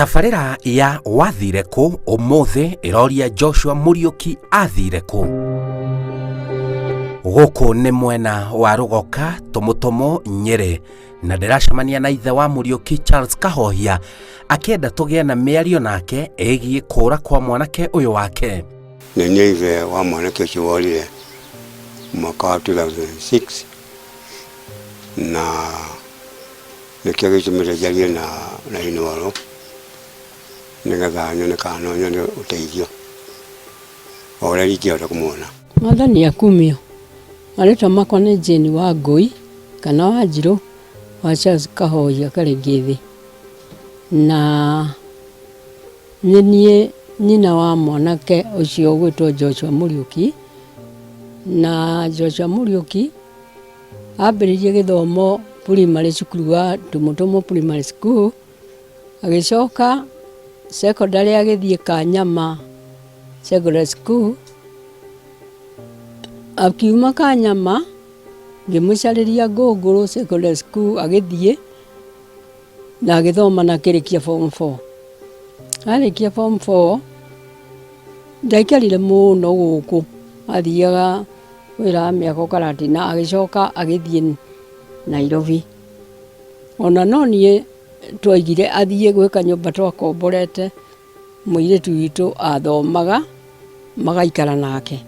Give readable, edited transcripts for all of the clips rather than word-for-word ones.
Tabarĩra ya wathire kũ ũmũthĩ ĩroria Joshua Mũriũki athire kũ. Gũkũ nĩ mwena wa Rũgoka Tũmũtũmũ Nyĩrĩ, na ndĩracemania na ithe wa Mũriũki Charles Kahohia akĩenda tũgĩe na mĩario nake ĩgiĩ kũũra kwa mwanake ũyũ wake. Nĩ niĩ ithe wa mwanake ũcio worire mwaka wa 2006, na nĩkĩo gĩtũmĩte njarie na Inooro nĩgetha nyone kana no nyone ũteithio o ũrĩa ingĩhota kũmuona. Mwathani akumio. Marĩtwa makwa nĩ Jane Wangũi kana Wanjirũ wa Charles Kahohia Karĩngĩthĩ, na nĩ niĩ nyina wa mwanake ũcio ũgwĩtwo Joshua Mũriũki. Na Joshua Mũriũki ambĩrĩirie gĩthomo primary cukuru wa Tũmũtũmũ Primary School, agĩcoka secondary agĩthiĩ Kanyama Secondary School, akiuma Kanyama ngĩmũcarĩria Ngũngũrũ Secondary School agĩthiĩ na agĩthoma na akĩrĩkia form 4. Arĩkia form 4 ndaikarire mũno gũkũ, athiaga wĩra wa mĩako Karatina, agĩcoka agĩthiĩ Nairobi. Ona no niĩ twaigire athiĩ gwĩ kanyũmba twakomborete mũirĩtu witũ athomaga magaikara nake,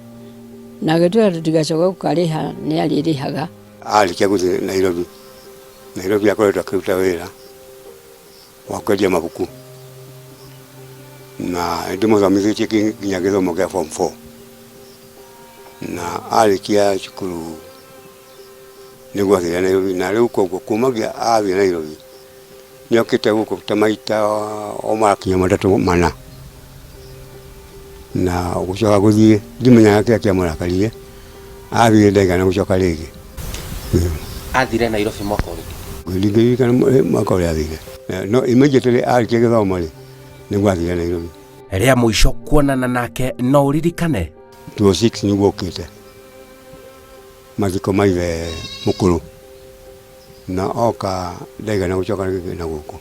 na agĩtwĩra tũtigacoke gũkarĩha nĩ arĩrĩhaga. Arĩkia gũthiĩ Nairobi, Nairobi akoretwo akĩruta wĩra wa kwendia mabuku, na nĩndĩmũthomithĩtie nginya gĩthomo kĩa form 4, na arĩkia cukuru nĩguo athire Nairobi, na rĩu koguo kumagia athiĩ Nairobi nĩokĩte gũkũ ta maita o marakinya matatũ mana, na gũcoka gũthiĩ ndimenyaga kĩrĩa kĩamũrakaririe, athiĩ ndaigana gũcoka rĩngĩ. Athire Nairobi mwaka ũrĩkũ? Ndingĩririkana mwaka ũrĩa athire, no immediately arĩkia gĩthomo rĩ, nĩguo athire Nairobi. Rĩa mũico kuonana nake no ũririkane? 2006 nĩguo okĩte mathiko ma ithe mũkũrũ, na oka ndaigana gũcoka rĩngĩ na gũkũ.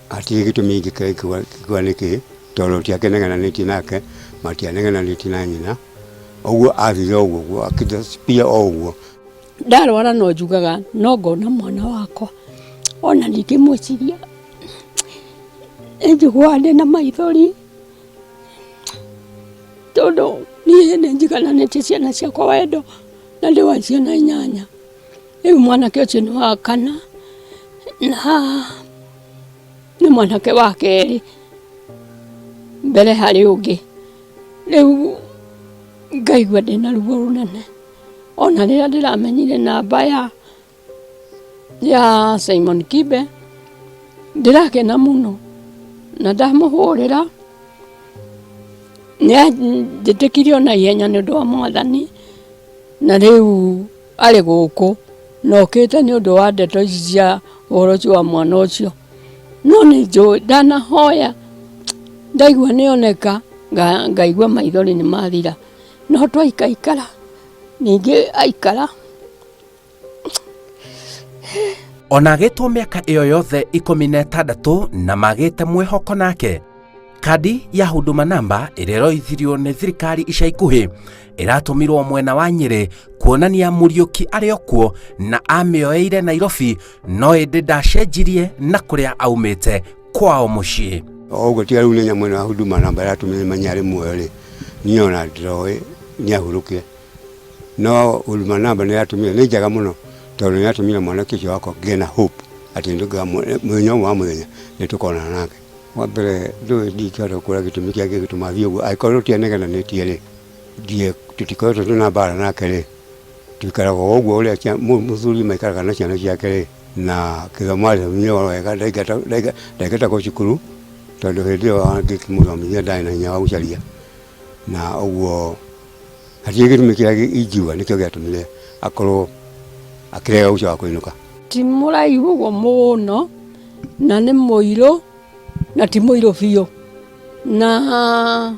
Hatirĩ gĩtũmi ingĩkiuga nĩkĩ, tondũ tũtiakĩnegenanĩtie nake, matianegenanĩtie na nyina, ũguo athire o ũguo akĩ-disappear o ũguo. Ndarwara no njugaga no ngona mwana wakwa, ona ningĩ mwĩciria nĩ njiguaga ndĩna maithori, tondũ niĩ nĩ njigananĩtie ciana ciakwa wendo na ndĩ wa ciana inyanya. Rĩu mwanake ũcio nĩ wa kana na nĩ mwanake wa kerĩ mbere harĩ ũngĩ. Rĩu ngaigua ndĩna ruo rũnene ona rĩrĩa ndĩramenyire namba ya Simon Kibe ndĩrakena mũno na ndamũhũrĩra nĩ anjĩtĩkirie ona ihenya nĩ ũndũ wa Mwathani, na rĩu arĩ gũkũ na okĩte nĩ ũndũ wa ndeto ici cia ũhoro ũcio wa mwana ũcio. No nĩ njũĩ ndanahoya ndaigua nĩ oneka ngaigua maithori nĩ mathira, no twaikaikara ningĩ aikara. Ona agĩtwo mĩaka ĩyo yothe 16 na magĩte mwĩhoko nake, kandi ya Huduma Namba ĩrĩa ĩroithirio nĩ thirikari ica ikuhĩ ĩratũmirwo mwena wa Nyĩrĩ kuonania Mũriũki arĩ o kuo na amĩoeire Nairobi, no ĩndĩ ndacenjirie na kũrĩa aumĩte kwao mũciĩ. O ũguo tiga rĩu nĩ nyamũ ĩno ya Huduma Namba ĩratũmire menye arĩ muoyo rĩ, niĩ ona ndiroĩ nĩ ahurũkire. No Huduma Namba nĩ yatũmire, nĩ njega mũno tondũ nĩ yatũmire mwanake ũcio wakwa ngĩe na hope atĩ mũthenya ũmwe wa mũthenya nĩ tũkonana nake. Wa mbere ndũĩ ndingĩhota gũkwĩra gĩtũmi kĩrĩa kĩngĩtũma athiĩ ũguo, angĩkorwo tũtianegenanĩtie rĩ, tũtikoretwo twĩna mbara nake rĩ, tũikaraga o ũguo ũrĩa mũthuri maikaraga na ciana ciake rĩ, na gĩthomo athomire o wega ndaingatagwo cukuru tondũ hĩndĩ ĩyo ngĩkĩmũthomithia ndarĩ na hinya wa gũcaria, na ũguo hatirĩ gĩtũmi kĩrĩa ingiuga nĩkĩo gĩatũmire akorwo akĩrega gũcoka kũinũka. Ti mũraihu ũguo mũno na nĩ mũirũ na ti mũirũ biũ, na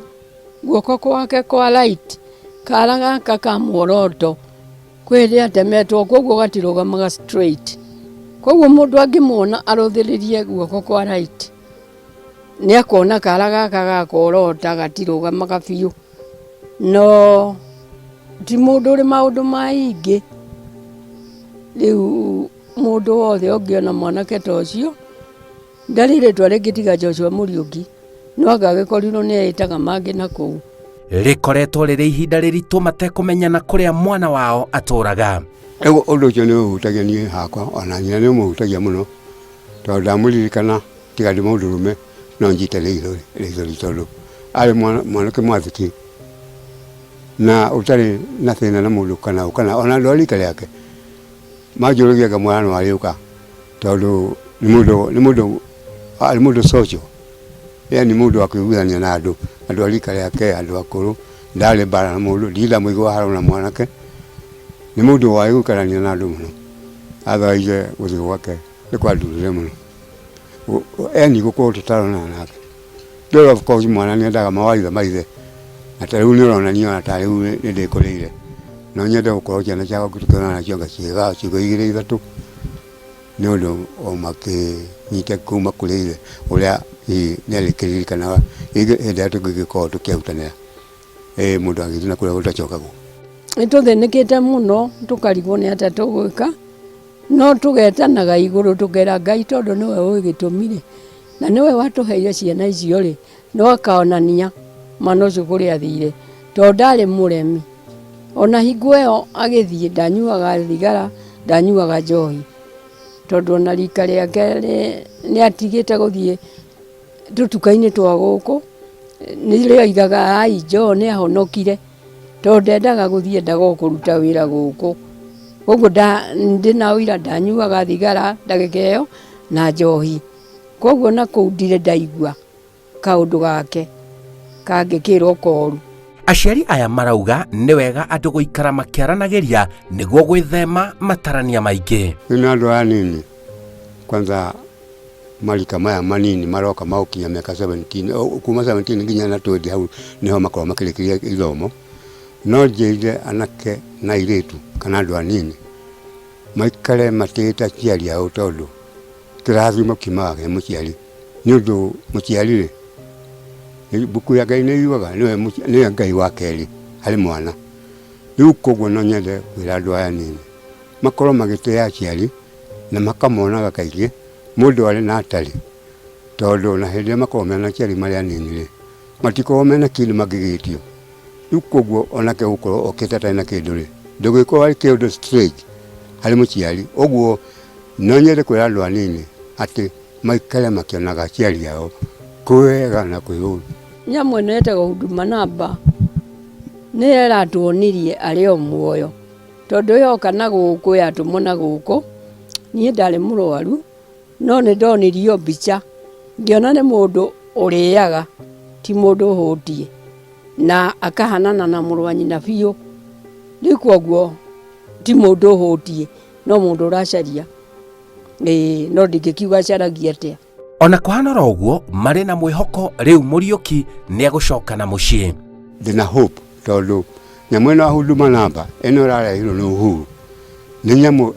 guoko gwake kwa right kara gaka ka muoroto kwĩ hĩndĩ atemetwo koguo gatirũgamaga straight. Koguo mũndũ angĩmuona arũthĩrĩrie guoko kwa right, nĩ akona kara gaka gakorota gatirũgamaga biũ. No ti mũndũ ũrĩ maũndũ maingĩ. Rĩu mũndũ wothe ũngĩona mwanake ta ũcio, ndarĩ rĩtwa rĩngĩ tiga Joshua Mũriũki, no anga agĩkorirwo nĩ eĩtaga mangĩ na kũu. Rĩkoretwo rĩrĩ ihinda rĩritũ matekũmenyana kũrĩa mwana wao atũraga. Rĩu ũndũ ũcio nĩ ũhutagia niĩ hakwa ona nyina nĩ ũmũhutagia mũno tondũ ndamũririkana tiga ndĩ mũndũrũme no njite nĩ ithori tondũ arĩ mwanake mwathĩki na ũtarĩ na thĩna na mũndũ kana ũ kana ona andũ a rika rĩake manjũragia ngamwĩra no arĩũka tondũ nĩ mũndũ nĩ mũndũ arĩ mũndũ social yani mũndũ wa kũiguithania na andũ andũ a rika rĩake andũ akũrũ ndarĩ mbara na mũndũ ndirĩ ndamũigua haro na mwanake nĩ mũndũ waĩ gũikarania na andũ mũno otherwise gũthiĩ gwake nĩ kwandurire mũno yani gũkorwo tũtaronana nake rĩu of course mwana nĩ endaga mawaitha ma ithe na ta rĩu nĩ ũrona niĩ ona ta rĩu nĩ ndĩkũrĩire no nyende gũkorwo ciana ciakwa tũkĩonana nacio anga ciĩga ciugo igĩrĩ ithatũ nĩ ũndũ o makĩnyite kuma kũrĩ ithe ũrĩa hihi nĩ arĩkĩririkanaga hĩndĩ ĩrĩa tũngĩgĩkorwo tũkĩahutanĩra ĩ mũndũ agĩthiĩ na kũrĩa gũtacokagwo. Nĩ tũthĩnĩkĩte mũno tũkarigwo nĩ atĩa tũgwĩka, no tũgetanaga igũrũ tũkera Ngai tondũ nĩwe ũĩ gĩtũmi rĩ, na nĩwe watũheire ciana icio rĩ, no akonania mwana ũcio kũrĩa athire, tondũ ndarĩ mũremi. Ona hingo ĩyo agĩthiĩ ndanyuaga thigara, ndanyuaga njohi, tondũ ona rika rĩake nĩ atigĩte gũthiĩ tũtuka-inĩ twa gũkũ, nĩrĩo aigaga ai Joe nĩ ahonokire, tondũ ndendaga gũthiĩ endaga o kũruta wĩra gũkũ. Koguo ndĩna ũira ndanyuaga thigara ndagĩka ĩyo na njohi. Koguo na kũu ndirĩ ndaigua kaũndũ gake kangĩkĩrwo koru. Aciari aya marauga nĩ wega andũ gũikara makĩaranagĩria nĩguo gwĩthema matarania maingĩ. Rĩu nĩ andũ aya anini kwanza marika maya manini maroka magũkinya mĩaka 17 kuma 17 nginya na 20 hau nĩho makoragwo makĩrĩkĩria ithomo. No njĩrire anake na airĩtu kana andũ anini maikare matĩĩte aciari ao tondũ kĩrathimo kiumaga he mũciari. Nĩ ũndũ mũciari rĩ, mbuku ya Ngai nĩ yugaga nĩwe Ngai wa kerĩ harĩ mwana. Rĩu koguo no nyende kwĩra andũ aya anini makorwo magĩtĩa aciari na makamonaga kaingĩ mũndũ arĩ na atarĩ. Tondũ ona hĩndĩ ĩrĩa makoragwo mena aciari marĩ anini rĩ, matikoragwo mena kĩndũ mangĩgĩtio. Rĩu koguo onake gũkorwo okĩte atarĩ na kĩndũ rĩ, ndũgĩkorwo arĩ kĩũndũ strange harĩ mũciari. Ũguo no nyende kwĩra andũ anini atĩ maikare makĩonaga aciari ao kwĩ wega na kwĩ ũru. Nyamũ ĩno ĩtagwo Huduma Number nĩyo ĩratuonirie arĩ o muoyo, tondũ yoka na gũkũ yatũmwo na gũkũ, niĩ ndarĩ mũrwaru no nĩ ndonirio mbica ngĩona nĩ mũndũ ũrĩaga ti mũndũ ũhũtiĩ na akahanana na mũrũ wa nyina biũ, rĩu koguo ti mũndũ ũhũtiĩ no mũndũ ũracaria, ĩĩ no ndingĩkiuga acaragia atĩa. Ona kũhana oro ũguo marĩ na mwĩhoko rĩu Mũriũki nĩegũcoka na mũciĩ. Ndĩna hope tondũ nyamũ ĩno ya Huduma Number ĩno ĩrarehirwo nĩ Uhuru nĩ nyamũ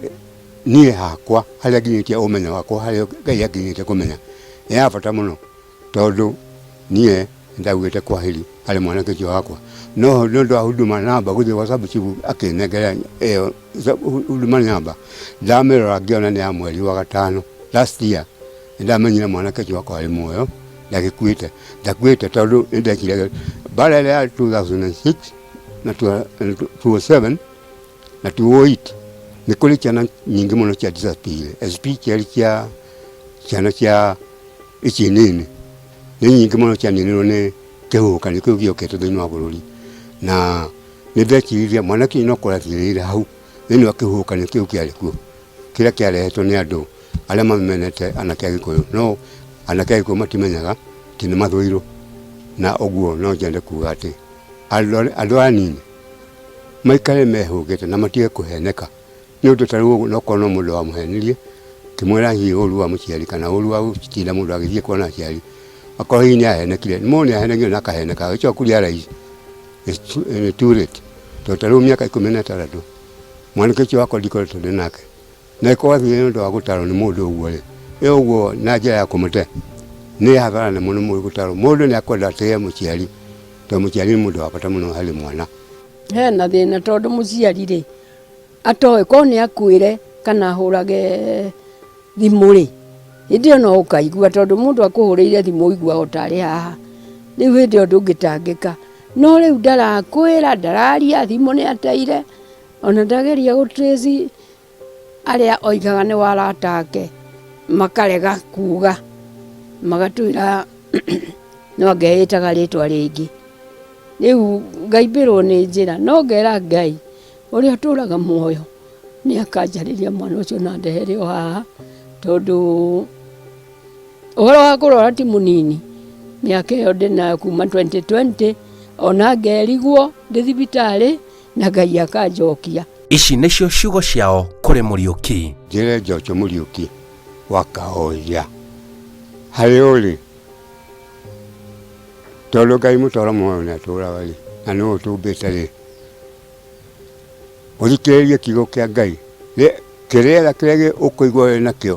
niĩ hakwa harĩa nginyĩtie ũmenyo wakwa harĩa Ngai anginyĩtie kũmenya nĩ ya bata mũno tondũ niĩ nĩndaugĩte kwaheri harĩ mwanake ũcio wakwa no nĩ ũndũ wa Huduma Number gũthiĩ gwa sub chief akĩnengera ĩyo Huduma Number ndamĩrora ngĩona nĩ ya mweri wa gatano last year nĩndamenyire mwanake ũcio wakwa arĩ muoyo ndagĩkuĩte ndakuĩte tondũ nĩndekire mbara ĩrĩa ya 2006 na 2007 na 2008 nĩ kũrĩ ciana nyingĩ mũno cia disappear especially cia ciana cia ici nini nĩ nyingĩ mũno cianinirwo nĩ kĩhuhũkanio kĩu gĩokĩte thĩinĩ wa bũrũri na nĩ ndeciririe mwanake ũyũ no korwo athirĩire hau thĩinĩ wa kĩhuhũkanio kĩu kĩarĩ kuo kĩrĩa kĩarehetwo nĩ andũ arĩa mamenete anake a Gĩkũyũ no anake a Gĩkũyũ matimenyaga atĩ nĩ mathũirwo na ũguo no nyende kuga atĩ andũ aya anini maikare mehũgĩte na matige kũheneka nĩ ũndũ ta rĩu no korwo no mũndũ wamũhenirie akĩmwĩra hihi ũru wa mũciari kana ũru wa gũtinda mũndũ agĩthiĩ kuona aciari akorwo hihi nĩ ahenekire mũndũ nĩ ahenagio na akaheneka agĩcoka kũ realize it's too late tondũ ta rĩu mĩaka 16 mwanake ũcio wakwa ndikoretwo ndĩ nake. Na ĩkorwo athire nĩ ũndũ wa gũtarwo nĩ mũndũ ũguo rĩ, ĩ ũguo na njĩra ya kũmũte nĩ hathara nene mũno mũndũ gũtarwo. Mũndũ nĩ akwenda atĩe mũciari tondũ mũciari nĩ mũndũ wa bata mũno harĩ mwana. Hena thĩna tondũ mũciari rĩ, atoĩ korwo nĩ akwĩre kana ahũrage thimũ rĩ, hĩndĩ ĩyo no ũkaigua tondũ mũndũ akũhũrĩire thimũ ũiguaga o tarĩ haha. Rĩu hĩndĩ ĩyo ndũngĩtangĩka. No rĩu ndarakwĩra, ndararia, thimũ nĩ ateire, ona ndageria gũ trace arĩa oigaga nĩ arata ake, makarega kuga, magatwĩra no anga eĩtaga rĩtwa rĩngĩ. Rĩu ngaimbĩrwo nĩ njĩra, no ngera Ngai ũrĩa ũtũraga muoyo nĩ akanjarĩria mwana ũcio na andehere o haha, tondũ ũhoro wa kũrwara ti mũnini, mĩaka ĩyo ndĩnayo kuma 2020 ona ngerigwo ndĩ thibitarĩ na Ngai akanjokia. Ici nĩcio ciugo ciao kũrĩ Mũriũki. Njĩre Njocho Mũriũki wa Kaoria harĩa ũrĩ, tondũ Ngai mũtũra muoyo nĩ atũraga rĩ, na nĩwe ũtũmbĩte rĩ, ũthikĩrĩrie kiugo kĩa Ngai, kĩrĩra kĩrĩa ũkũigua wĩ nakĩo,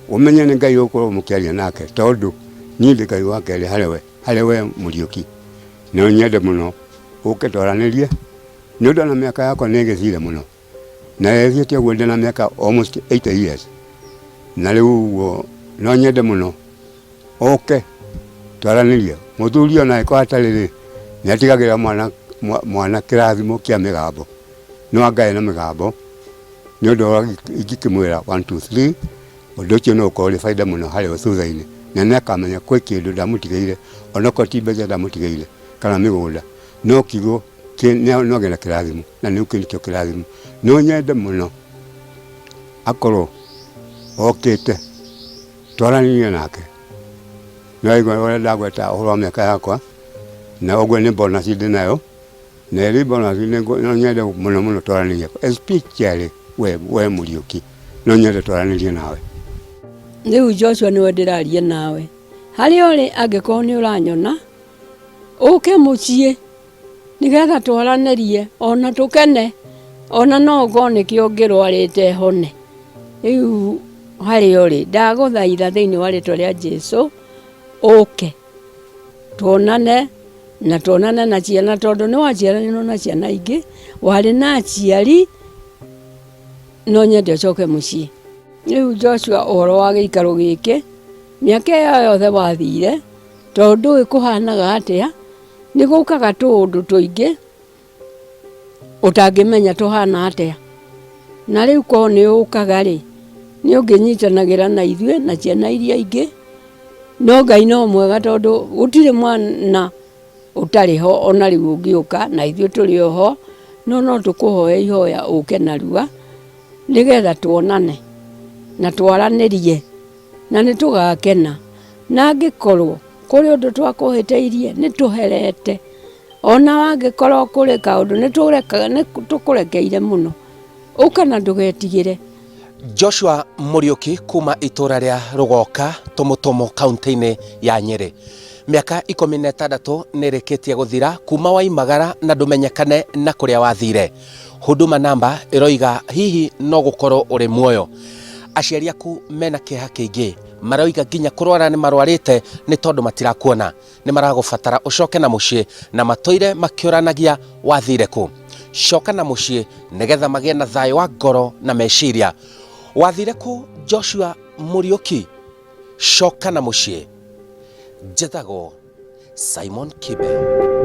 ũmenye nĩ Ngai ũgũkorwo mũkĩaria nake, tondũ niĩ ndĩ Ngai wa kerĩ harĩ we, harĩ we Mũriũki. No nyende mũno ũke twaranĩrie, nĩ ũndũ ona mĩaka yakwa nĩ ĩgĩthire mũno, na ĩthiĩte ũguo ndĩna mĩaka almost 80 years, na rĩu ũguo no nyende mũno ũke twaranĩrie. Mũthuri ona angĩkorwo atarĩ rĩ, nĩ atigagĩra mwana, mwana kĩrathimo kĩa mĩgambo, no angae na mĩgambo, nĩ ũndũ wa ingĩkĩmwĩra one two three, ũndũ ũcio no ũkorwo ũrĩ baida mũno harĩ we thutha-inĩ, na nĩ akamenya kwĩ kĩndũ ndamũtigĩire, onokorwo ti mbeca ndamũtigĩire kana mĩgũnda, no kiugo no agĩe na kĩrathimo, na nĩkĩo nĩkĩo kĩrathimo. No nyende mũno akorwo okĩte twaranĩrie nake, nĩ waigua ũrĩa ndagweta ũhoro wa mĩaka yakwa, na ũguo nĩ bonus ndĩnayo, na ĩrĩ bonus no nyende mũno mũno twaranĩrie especially we, we Mũriũki, no nyende twaranĩrie nawe. Rĩu Joshua nĩwe ndĩraria nawe, harĩa ũrĩ angĩkorwo nĩ ũranyona, ũke mũciĩ nĩgetha twaranĩrie ona tũkene, ona no ũkorwo nĩkĩo ngĩrwarĩte hone. Rĩu harĩa ũrĩ ndagũthaitha thĩinĩ wa rĩtwa rĩa Jesũ ũke tuonane na tuonane na ciana tondũ nĩ waciaranirwo na ciana ingĩ, warĩ na aciari, no nyende ũcoke mũciĩ. Rĩu Joshua ũhoro wa gĩikaro gĩkĩ, mĩaka ĩyo yothe wathire, tondũ ndũĩ kũhanaga atĩa, nĩ gũkaga tũũndũ tũingĩ ũtangĩmenya tũhana atĩa. Na rĩu korwo nĩ ũkaga rĩ, nĩ ũngĩnyitanagĩra na ithuĩ na ciana iria ingĩ, no Ngai no mwega tondũ gũtirĩ mwana ũtarĩ ho ona rĩu ũngĩũka na ithuĩ tũrĩ o ho, no no tũkũhoe ihoya ũke narua nĩgetha tuonane na twaranĩrie. Na nĩ tũgakena. Na angĩkorwo kũrĩ ũndũ twakũhĩtĩirie, nĩ tũherete. O na angĩkorwo kũrĩ kaũndũ, nĩ tũkũrekeire mũno. Ũka na ndũgetigĩre. Joshua Mũriũki kuma itũra rĩa Rũgoka Tũmũtũmũ kaunti-inĩ ya Nyĩrĩ. Mĩaka 16 nĩ ĩrĩkĩtie gũthira kuma waimagara na ndũmenyekane na kũrĩa wathire. Huduma Number ĩroiga hihi no gũkorwo ũrĩ muoyo. Aciari aku mena kĩeha kĩingĩ, maroiga nginya kũrwara nĩ marwarĩte nĩ tondũ matirakuona. Nĩ maragũbatara ũcoke na mũciĩ na matũire makĩũranagia wathire kũ. Coka na mũciĩ nĩgetha magĩe na thayũ wa ngoro na meciria. Wathire kũ Joshua Mũriũki? Coka na mũciĩ. Njĩtagwo Simon Kibe.